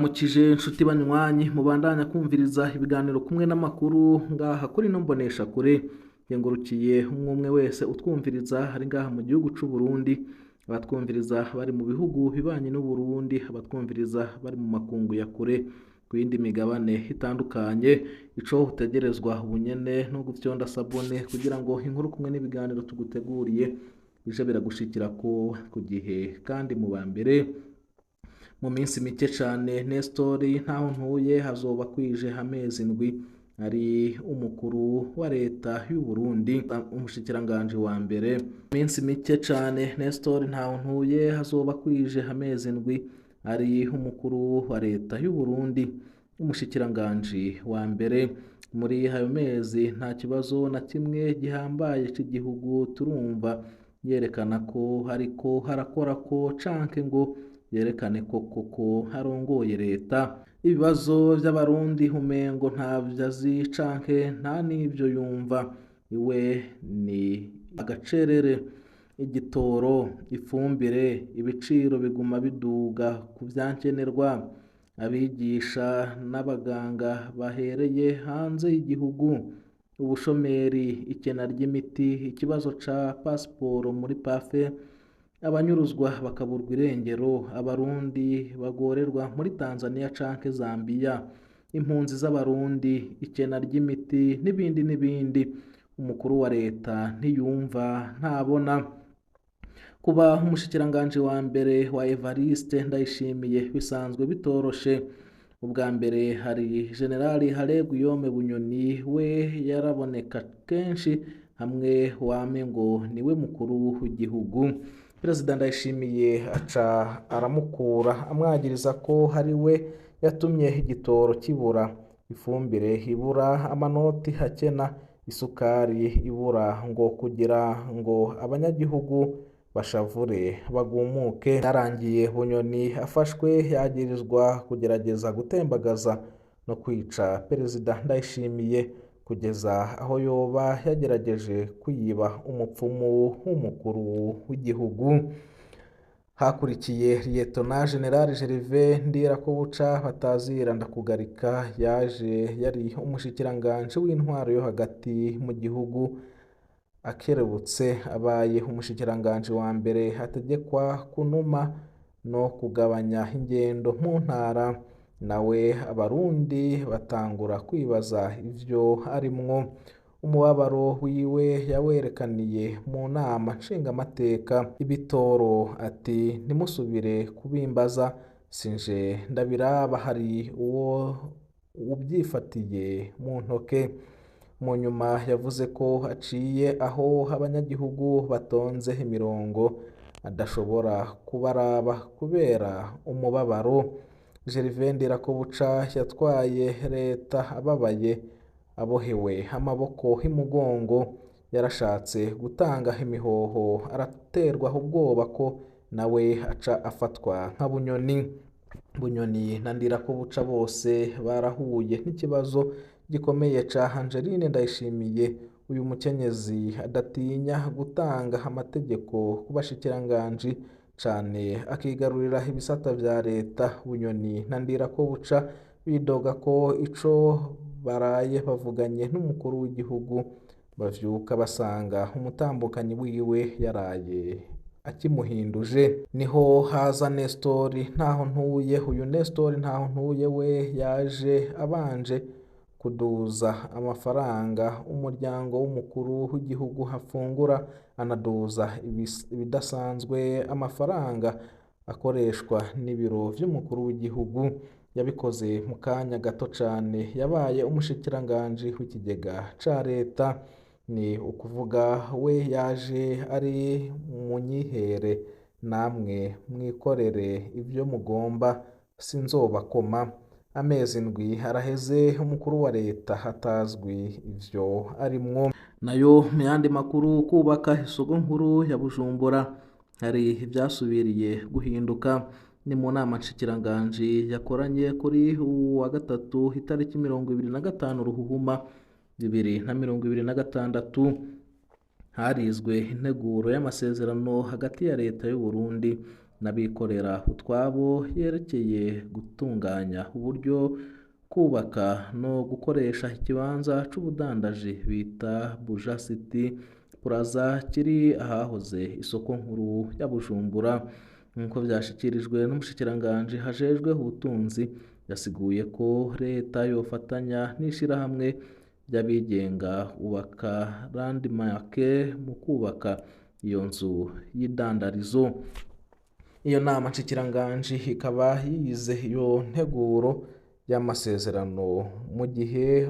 Ndabaramukije nshuti banywanyi mubandanya kumviriza ibiganiro kumwe n'amakuru ngaha kuri no mbonesha kure. Ngengurukiye umwe wese utwumviriza ari ngaha mu gihugu c'u Burundi, abatwumviriza bari mu bihugu bibanye n'u Burundi, abatwumviriza bari mu makungu ya kure ku yindi migabane itandukanye. Ico utegerezwa ubunyene no gufyonda sabone kugira ngo inkuru kumwe n'ibiganiro tuguteguriye bije biragushikira ko ku gihe kandi mu ba mbere. Mu minsi mike cane Nestor Ntahontuye hazoba kwije amezi 7 ari umukuru wa leta y'u Burundi, umushikiranganje wa mbere. Mu minsi mike cane Nestor Ntahontuye hazoba kwije amezi 7 ari umukuru wa leta y'u Burundi, umushikiranganje wa mbere. Muri ayo mezi nta kibazo na kimwe gihambaye c'igihugu turumva yerekana ko ariko harakora ko canke ngo yerekane ko koko harongoye leta. Ibibazo by'abarundi umengo ntavyo azi canke nta n'ivyo yumva, iwe ni agacerere, igitoro, ifumbire, ibiciro biguma biduga ku vyankenerwa, abigisha n'abaganga bahereye hanze y'igihugu, ubushomeri, ikena ry'imiti, ikibazo ca pasiporo muri pafe, abanyuruzwa bakaburwa irengero, abarundi bagorerwa muri Tanzania canke Zambia, impunzi z'abarundi, ikena ry'imiti n'ibindi n'ibindi. Umukuru wa leta ntiyumva ntabona. Kuba umushikiranganje wa mbere wa Evariste Ndayishimiye bisanzwe bitoroshe. Ubwa mbere hari General Hale Guillaume Bunyoni, we yaraboneka kenshi hamwe wame ngo niwe mukuru w'igihugu. Perezida Ndayishimiye aca aramukura amwagiriza ko hari we yatumye igitoro kibura, ifumbire ibura, amanoti hakena, isukari ibura, ngo kugira ngo abanyagihugu bashavure bagumuke. Yarangiye Bunyoni afashwe yagirizwa kugerageza gutembagaza no kwica Perezida Ndayishimiye, kugeza aho yoba yagerageje kwiba umupfumu w'umukuru w'igihugu. Hakurikiye Liyetona General Gervais Ndirakobuca batazira Ndakugarika, yaje yari umushikiranganje w'intwaro yo hagati mu gihugu, akerebutse abaye umushikiranganje wa mbere ategekwa kunuma no kugabanya ingendo mu ntara. Nawe abarundi batangura kwibaza ivyo arimwo. Umubabaro wiwe yawerekaniye mu nama nshingamateka. Ibitoro ati ntimusubire kubimbaza, sinje ndabiraba, hari uwo ubyifatiye mu ntoke. Mu nyuma yavuze ko aciye aho abanyagihugu batonze imirongo adashobora kubaraba kubera umubabaro. Gervais Ndirakobuca yatwaye leta ababaye, abohewe amaboko imugongo, yarashatse gutanga imihoho araterwa ubwoba ko nawe aca afatwa nka Bunyoni. Bunyoni na Ndirakobuca bose barahuye n'ikibazo gikomeye ca Angeline Ndayishimiye, uyu mukenyezi adatinya gutanga amategeko ku bashikiranganji cane akigarurira ibisata vya leta. Bunyoni na Ndirakobuca bidoga ko ico baraye bavuganye n'umukuru w'igihugu, bavyuka basanga umutambukanyi wiwe yaraye akimuhinduje. Niho haza Nestor Ntahontuye. Uyu Nestor Ntahontuye we yaje abanje kuduza amafaranga umuryango w'umukuru w'igihugu afungura, anaduza ibidasanzwe amafaranga akoreshwa n'ibiro vy'umukuru w'igihugu. Yabikoze mu kanya gato cane. Yabaye umushikiranganje w'ikigega ca leta, ni ukuvuga we yaje ari munyihere namwe mwikorere ivyo mugomba, sinzobakoma. Amezi 7 araheze umukuru wa leta hatazwi ivyo arimwo. Nayo mu yandi makuru, kubaka isoko nkuru ya Bujumbura hari ivyasubiriye guhinduka. Ni mu nama nshikiranganji yakoranye kuri wa gatatu itariki 25 Ruhuhuma 2026, harizwe integuro y'amasezerano hagati ya leta y'u Burundi n'abikorera utwabo yerekeye gutunganya uburyo kubaka no gukoresha ikibanza c'ubudandaji bita Buja City Plaza kiri ahahoze isoko nkuru ya Bujumbura. Nk'uko vyashikirijwe n'umushikiranganji hajejwe ubutunzi, yasiguye ko leta yofatanya n'ishirahamwe ry'abigenga ubaka Landmark mu kubaka iyo nzu y'idandarizo. Iyo nama nshikiranganji ikaba yize iyo nteguro y'amasezerano mu gihe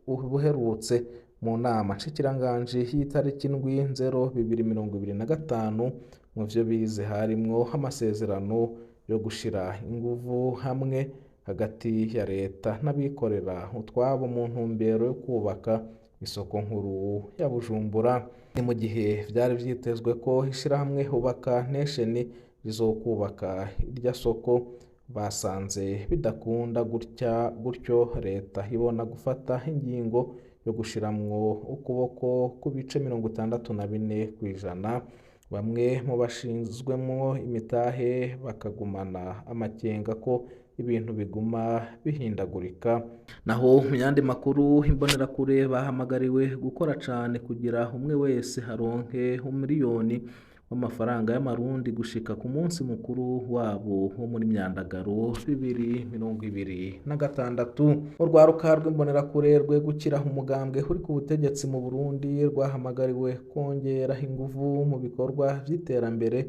ubuherutse mu nama nshikiranganji y'itariki 7/2025. Mu vyo bize harimwo amasezerano yo gushira inguvu hamwe hagati ya leta n'abikorera utwabo mu ntumbero yo kubaka isoko nkuru ya Bujumbura. Ni mu gihe vyari vyitezwe ko ishirahamwe Ubaka Nation rizokubaka irya soko, basanze bidakunda gutya gutyo leta ibona gufata ingingo yo gushiramwo ukuboko ku bice 64%. Bamwe mu bashinzwemwo imitahe bakagumana amakenga ko ibintu biguma bihindagurika. Naho mu yandi makuru, imbonerakure bahamagariwe gukora cane kugira umwe wese aronke umuriyoni w'amafaranga y'amarundi gushika ku munsi mukuru wabo wo muri Myandagaro 2026. Urwaruka rw'imbonerakure rwegukira umugambwe uri ku butegetsi mu Burundi rwahamagariwe kongera inguvu mu bikorwa vy'iterambere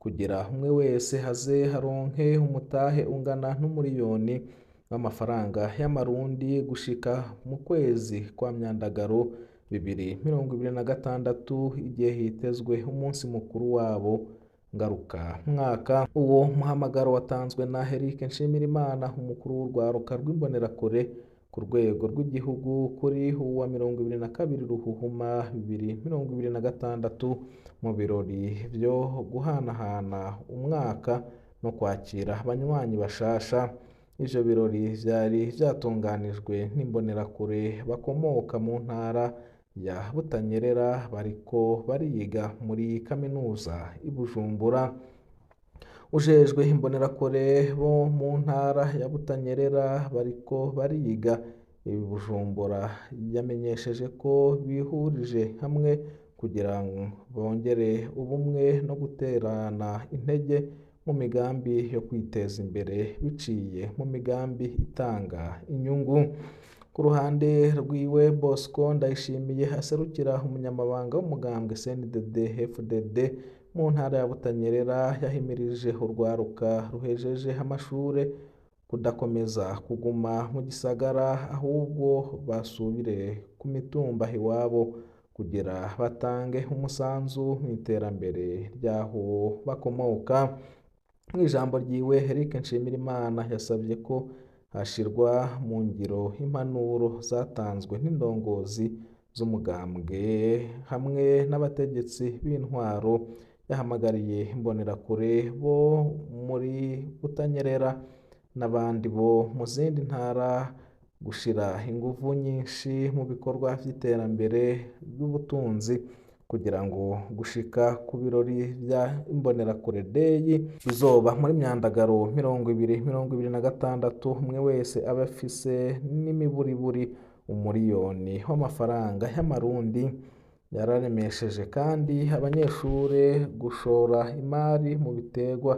kugira umwe wese aze aronke umutahe ungana n'umuriyoni w'amafaranga y'amarundi gushika mu kwezi kwa Myandagaro 2026, igihe hitezwe umunsi mukuru wabo ngaruka mwaka. Uwo muhamagaro watanzwe na Eric Nshimirimana, umukuru w'urwaruka rw'imbonerakure ku rwego rw'igihugu, kuri uwa 22 Ruhuhuma 2026 mu birori vyo guhanahana umwaka no kwakira abanywanyi bashasha. Ivyo birori vyari vyatunganijwe n'imbonerakure bakomoka mu ntara ya Butanyerera bariko bariga muri kaminuza i Bujumbura. Ujejwe imbonerakure bo mu ntara ya Butanyerera bariko bariga i Bujumbura yamenyesheje ko bihurije hamwe kugira ngo bongere ubumwe no guterana intege mu migambi yo kwiteza imbere biciye mu migambi itanga inyungu. Ku ruhande rwiwe, Bosco Ndayishimiye aserukira umunyamabanga w'umugambwe CNDD FDD mu ntara ya Butanyerera yahimirije urwaruka ruhejeje amashure kudakomeza kuguma mu gisagara ahubwo basubire ku mitumba iwabo kugira batange umusanzu mu iterambere ry'aho bakomoka. Mu ijambo ryiwe, Eric Nshimirimana yasabye ko hashirwa mu ngiro impanuro zatanzwe n'indongozi z'umugambwe hamwe n'abategetsi b'intwaro. Yahamagariye imbonerakure bo muri Butanyerera n'abandi bo mu zindi ntara gushira inguvu nyinshi mu bikorwa vy'iterambere ry'ubutunzi kugira ngo gushika ku birori vya Imbonerakure Day bizoba muri Myandagaro 2026 umwe wese abe afise n'imiburiburi umuriyoni w'amafaranga y'amarundi. Yararemesheje kandi abanyeshure gushora imari mu biterwa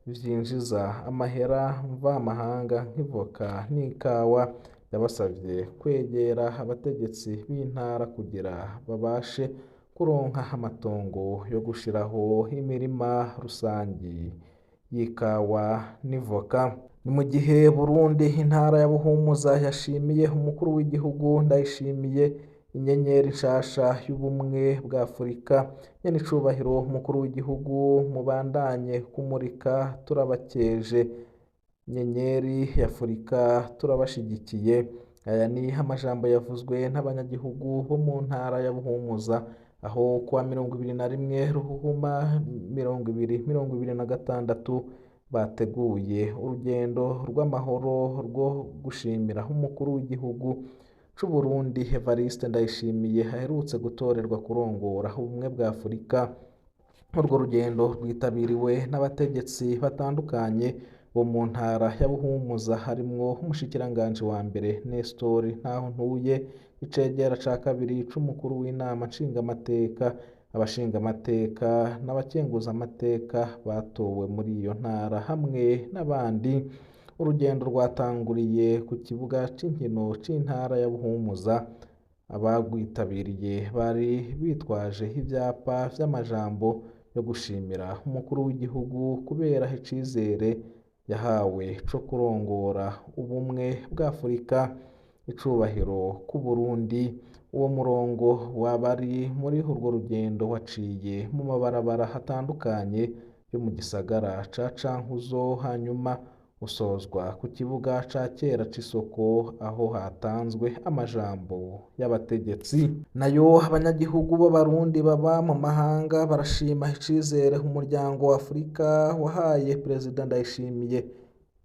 vyinjiza amahera mvamahanga nk'ivoka n'ikawa. Yabasavye kwegera abategetsi b'intara kugira babashe kuronka amatongo yo gushiraho imirima rusangi y'ikawa n'ivoka. Ni mu gihe Burundi intara ya Buhumuza yashimiye umukuru w'igihugu Ndayishimiye inyenyeri nshasha y'ubumwe bwa Afurika. Nyenicubahiro umukuru w'igihugu, mubandanye kumurika, turabakeje. Nyenyeri y'Afurika, turabashigikiye. Aya ni amajambo yavuzwe n'abanyagihugu bo mu ntara ya Buhumuza aho kuwa 21 Ruhuhuma 2026 bateguye urugendo rw'amahoro rwo gushimira umukuru w'igihugu c'u Burundi Evariste Ndayishimiye aherutse gutorerwa kurongora ubumwe bwa Afurika. Urwo rugendo rwitabiriwe n'abategetsi batandukanye bo mu ntara ya Buhumuza, harimwo umushikiranganji wa mbere Nestor Ntahontuye, icegera ca kabiri c'umukuru w'inama nshingamateka, abashingamateka n'abakenguzamateka batowe muri iyo ntara hamwe n'abandi. Urugendo rwatanguriye ku kibuga c'inkino c'intara ya Buhumuza. Abagwitabiriye bari bitwaje ivyapa vy'amajambo yo gushimira umukuru w'igihugu kubera icizere yahawe co kurongora ubumwe bwa Afurika, icubahiro ku Burundi. Uwo murongo w'abari muri urwo rugendo waciye mu mabarabara atandukanye yo mu gisagara ca Cankuzo, hanyuma usozwa ku kibuga ca kera c'isoko aho hatanzwe amajambo y'abategetsi. Nayo abanyagihugu b'Abarundi baba mu mahanga barashima icizere umuryango wa Afurika wahaye Perezida Ndayishimiye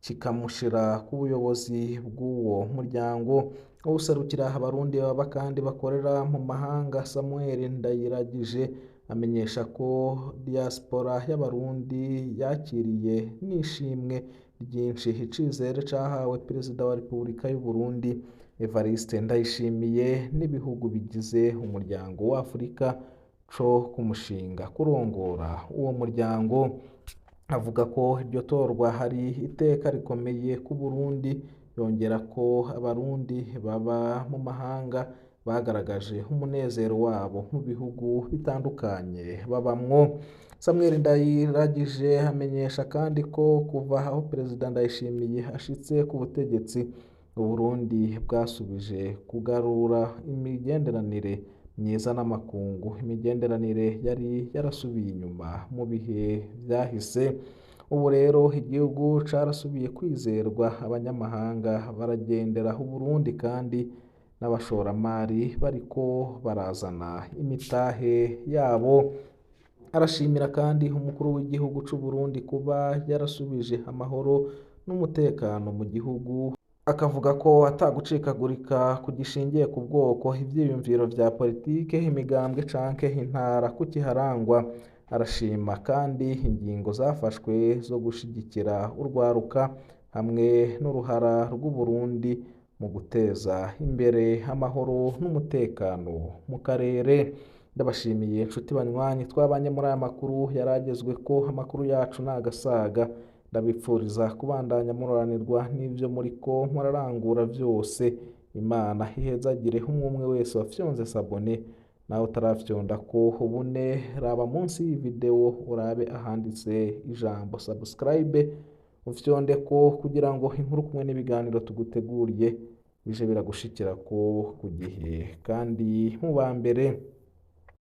kikamushira ku buyobozi bw'uwo muryango. Uwuserukira Abarundi baba kandi bakorera mu mahanga, Samuel Ndayiragije, amenyesha ko diaspora y'Abarundi yakiriye n'ishimwe ryinshi icizere cahawe Perezida wa Repubulika y'u Burundi Evariste Ndayishimiye n'ibihugu bigize umuryango wa Afurika co kumushinga kurongora uwo muryango. Avuga ko iryo torwa hari iteka rikomeye ku Burundi, yongera ko Abarundi baba mu mahanga bagaragaje umunezero wabo mu bihugu bitandukanye babamwo. Samuel Ndayiragije amenyesha kandi ko kuva aho Perezida Ndayishimiye ashitse ku butegetsi, Uburundi bwasubije kugarura imigenderanire myiza n'amakungu, imigenderanire yari yarasubiye inyuma mu bihe vyahise. Ubu rero igihugu carasubiye kwizerwa, abanyamahanga baragendera Uburundi kandi n'abashoramari bariko barazana imitahe yabo. Arashimira kandi umukuru w'igihugu c'u Burundi kuba yarasubije amahoro n'umutekano mu gihugu, akavuga ko atagucikagurika kugishingiye ku bwoko, ivyiyumviro vya politike, imigambwe canke intara kukiharangwa. Arashima kandi ingingo zafashwe zo gushigikira urwaruka hamwe n'uruhara rw'Uburundi mu guteza imbere amahoro n'umutekano mu karere. Ndabashimiye nshuti banywanyi twabanye muri aya makuru yaragezweko. Amakuru yacu nagasaga. Ndabipfuriza kubandanya muroranirwa n'ivyo muriko murarangura vyose. Imana ihezagire umwe wese wafyonze sabone, nawe utarafyonda ko ubune, raba munsi y'iyi video urabe ahanditse ijambo subscribe, ufyonde ko kugira ngo inkuru kumwe n'ibiganiro tuguteguriye bije biragushikira ko ku gihe kandi mu ba mbere.